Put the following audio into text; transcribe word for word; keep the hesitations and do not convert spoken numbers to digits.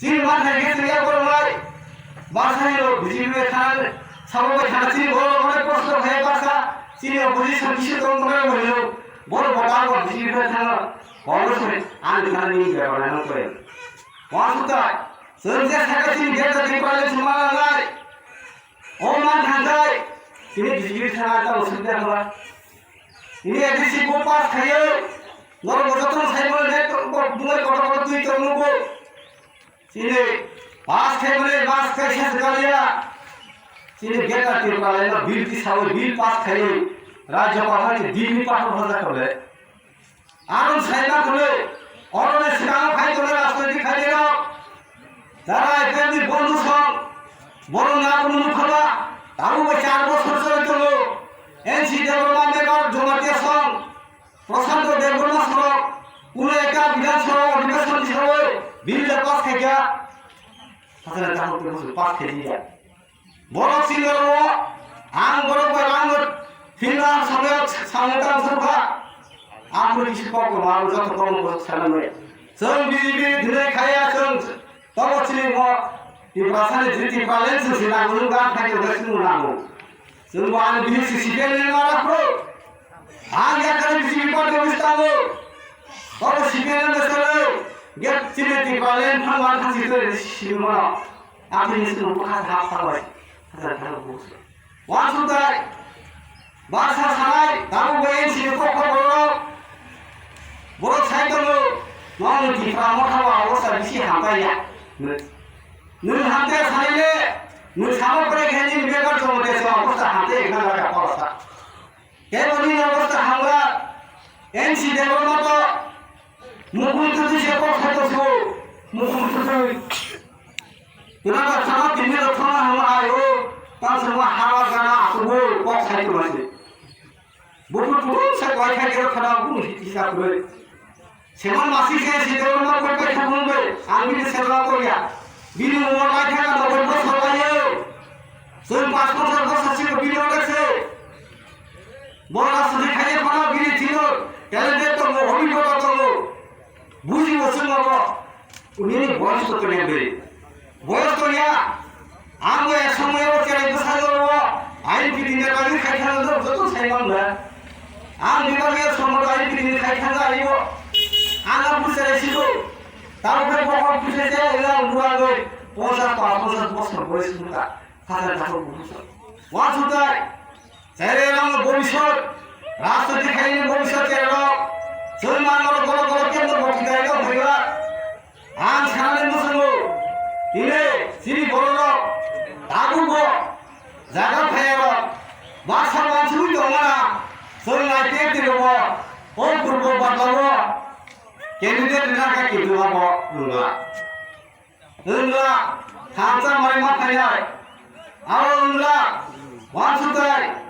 Chini ma thai khe chini ya borok lai. Basa hino B J P bai thang, sabo bai thang chini borok lai kosto khai basa. Chini opposition kisi tong tong lai hino. Borok bota bo B J P bai thang. Congress bai ang thang ni bebak lai nang koi. Wa suta. Chwng je saka chini bebak ni pale chuma lai. O man thang jai. Chini B J P thang ta usuk de hwa. Ini A D C bo pass khayo. Norok bo jotono sai mano je, bo bungai kotor kotor twi tong nugo. Chini pass khai mano, pass khai se kaliya. Chini geta Tripura lai no bill ti sawi, bill pass khai. Rajya Sabha ni bill ni pathor hoja kole. Ano sai ma kole. Oro ne sikang khai kole rajniti khai no. Tara F M ni bondhu song, bono na bono nukhala, tabuk bai char bosor choli tongo. N C Debbarma member Jamatia song, Prashanto Debbarma sorok, kuno ekta Bidhan Sabha odhibeshon hisabe bill da pass khaikha, hasana tahuk ke bosor pass khai diya. Borok singaro, ang borok bai ang Finland samaya samaya tang sorkha. Ang kisi kok ma joto kok sanamaya. Chwng B J P dinai khaya chwng Tobo chini mo Tiprasani jini Tipraland chwng se nango, nwng gan phai tongkha chwng nango. Chwng bo ani bihik si C P M ni mara phro. Ang yakarwi B J P party office tango. Tobo C P M ni salo. Get chini Tipraland phang wan thang si to si mono. Ang ni chwng bo kha ha phang bai. Kha thang bo. Wansukjak, baksa sanai, tabuk bai N C ni kok kok borok, borok sai tongo, nono Tipra motha o obostha bisi hamkha ya. Nwng hamkha sanai le, nwng samo pore khe nini bebak tongo de, so obostha hamkha ya, nang kha kok sa. Kebo nini obostha hamkha, N C Debbarma to, mukhung twi se kok sai tong su, mukhung twi. Tuna ba sama tini ro thoma hama ayo, ta sama hawa gana asubo kok sai tu masi. Buku tu sai koi khai kero thana bu hisa kure. Seman masi se si dero ma koi kai thang be, ang bini serba ko ya. Bini umor lai thana no ko so ba yo. Soi pas ko ko sa si ko bini ro se. Bora sudi khai ko na bini tino. Talent to mo hobi ko to mo. Buji mo sung mo. Unini boyos to tongya beri. Boyos tongya. Ang bo ek somoy o cherai bwsajwk o I N P T ni bagwi khai thang do joto sai mang da. Ang bibak ek somoy I N P T ni khai thang da ibo. Ang a bwsajwk sigo. Tamo khai bo ko bwsajwk se ila ang bura goi. Ponchas pas ponchas bosor boyos muta. Hajar takhuk bosor. Wa sutai. Chererokno bobiswt, rajniti khaini bobiswt chererok, chwng manmano golo golo kendro bokti dairok hwnwi ang sanani muchungo, tini chini bororok tabukbo jaga phaiyarok baksa wansugwi tongmana, chwng I P F T rogo o purbo badlao candidate rwna khe kiphilma bo wngla. Wngla, thansa mai ma phainai. Abo wngla, wansukjai,